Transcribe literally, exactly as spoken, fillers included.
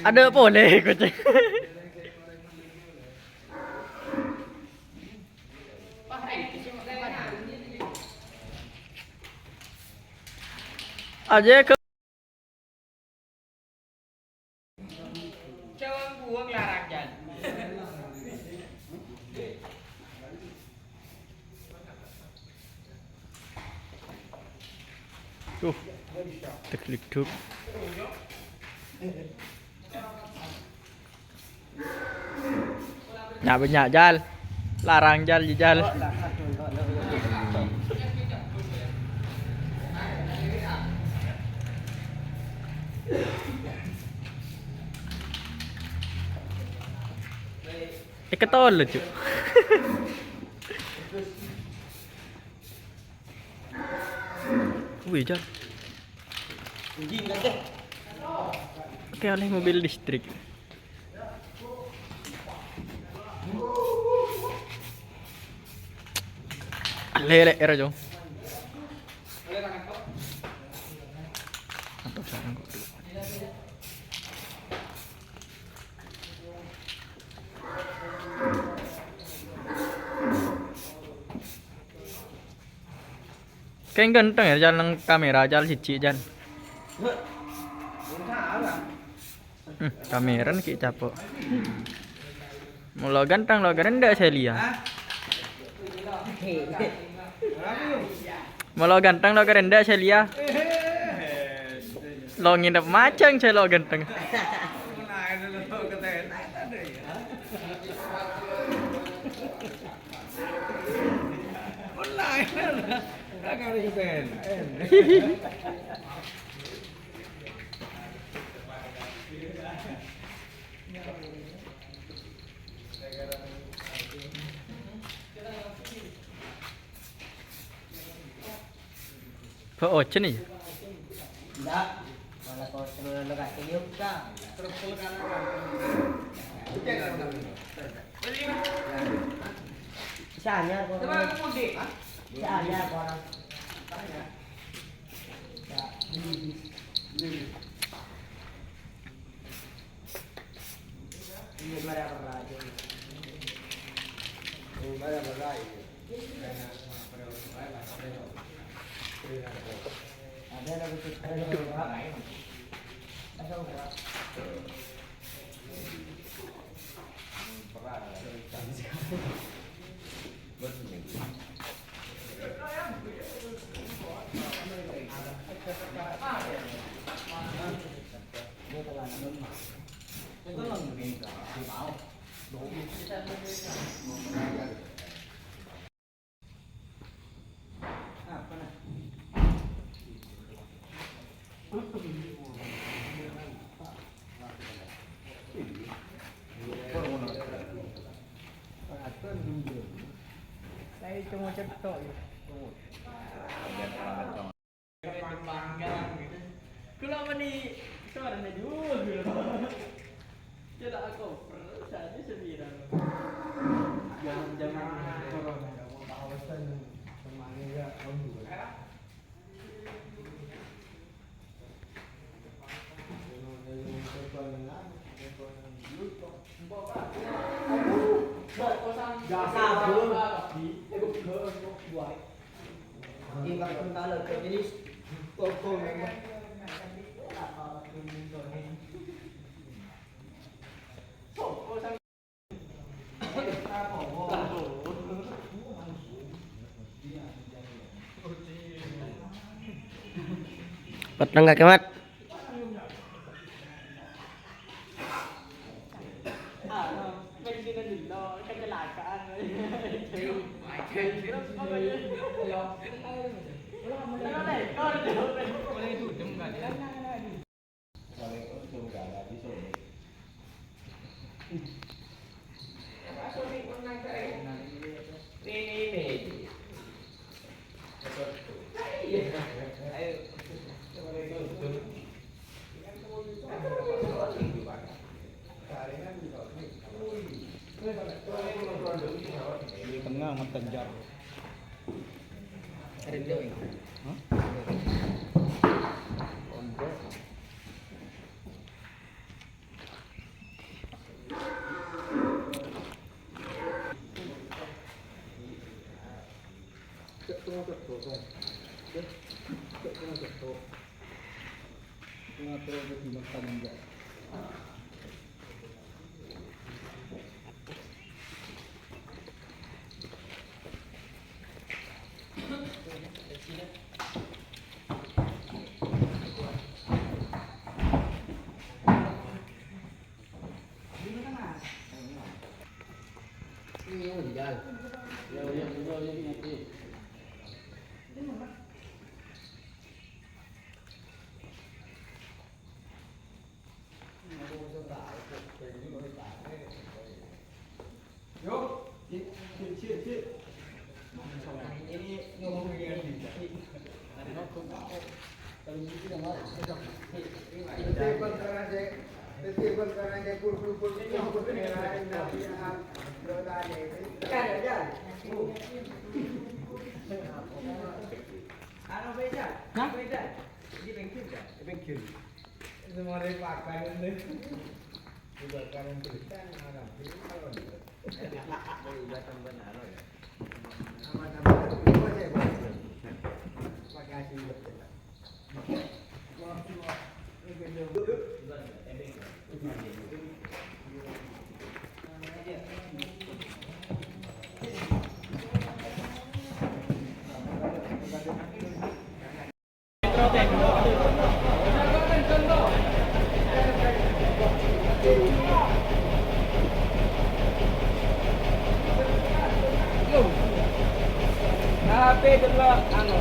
Adâ' polè, kocè. Ajâ ke- Cowok buang larang, Jan. Tuh, teklik tuh. Nya', nya', Jal. Larang, Jal, Jal. Èkatolè, Cuk. Wih, Jal. Oke, oleh mobil listrik. Lele, era, Jong. Atau sarang kok. Kèng ganteng ya, Jal, neng kamera, Jal, siji, Jal. Hmm, kamera nèka capo'. Molo ganteng, lo' ganteng, ndak saya liya. Molo ganteng, lo' ganteng, ndak saya liya. Lo' nginep macang, saya lo' ganteng. Kok ojen ya? Enggak. Malah kontrol lo kasih yuk, Kak. Bisa anyar, Kak. Bisa anyar, Kak. Saya cuma cetok ya. Kula meni suarane dhuwur, kula. Cedhak koper, saja sebiran. Jangan-jangan corona. Petang, Kak Kemat. Tengah mata jar. Rindu, ya? Hah? Rindu. Hah? Pengkil. Semua dari pakan ini. Udah kangen cerita, mana? Udah tambah nano ya. Makasih. Tapi delok anu.